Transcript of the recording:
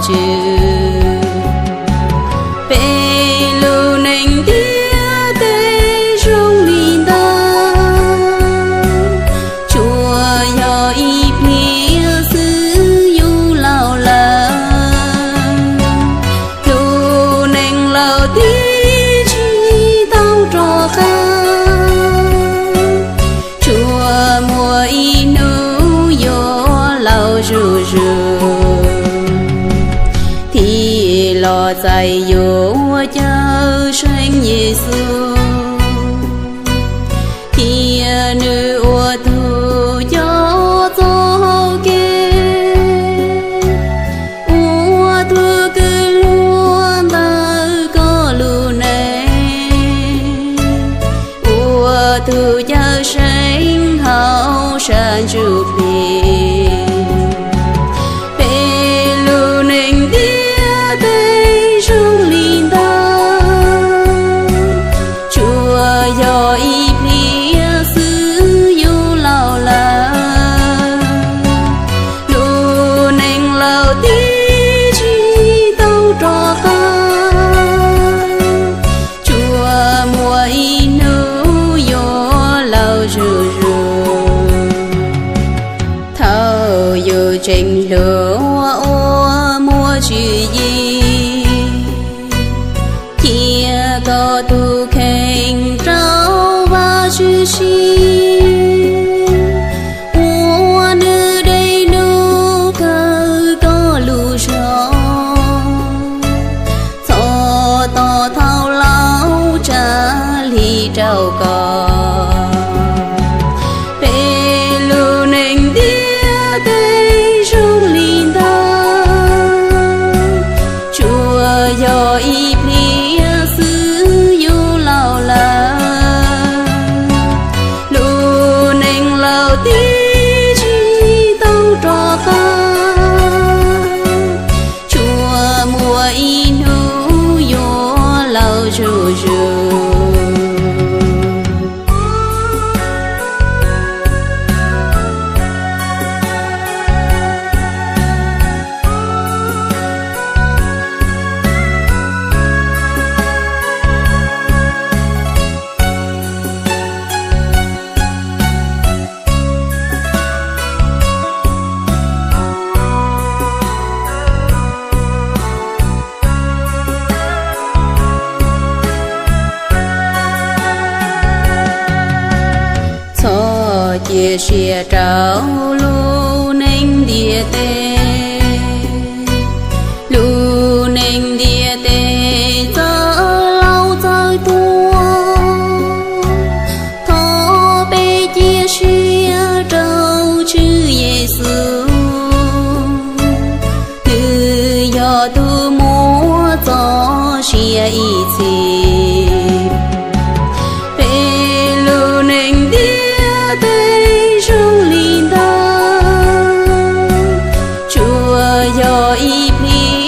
tswv. Peb lub neej ntiaj teb zoo li ntawd, tsuas yog ib pliag xwb yus laus lawm. Lub neej laus tib tsis tau rov qab, tsuas muaj ib hnub yuav laus zuj zus, thiaj los txais yuav cawm seej Yexus, cia nws ua tus coj txoj hau kev, ua tus kwv luag ntawm koj lub neej, ua tus cawm seej hauv sab ntsuj plig. Peb lub neej ntiaj teb zoo li ntawd, tsuas yog ib pliag xwb yus laus lawm. Lub neej laus tib tsis tau rov qab, tsuas muaj ib hnub yuav laus zuj zus. Thaum yus tseem hluas ua muaj tswv yim, cia koj tus kheej rau Vajtswv siv, ua nws dej num kawm koj lub zog, txhob tos thaum laus tsa hli rau koj. Peb lub neej ntiaj teb zoo li ntawd, tsuas yog ib pliag xwb yus laus lawm. Lub neej laus tib tsis tau rov qab, tsuas muaj ib hnub yuav laus zuj zus. Txhob cia siab rau lub neej ntiaj teb, lub neej ntiaj teb txawj laus txawj tuag. Thov peb cia siab rau Tswv Yexus, nws yog tus muaj txoj sia ib txhis. Peb lub neej ntiaj teb zoo li ntawd, tsuas yog ib pliag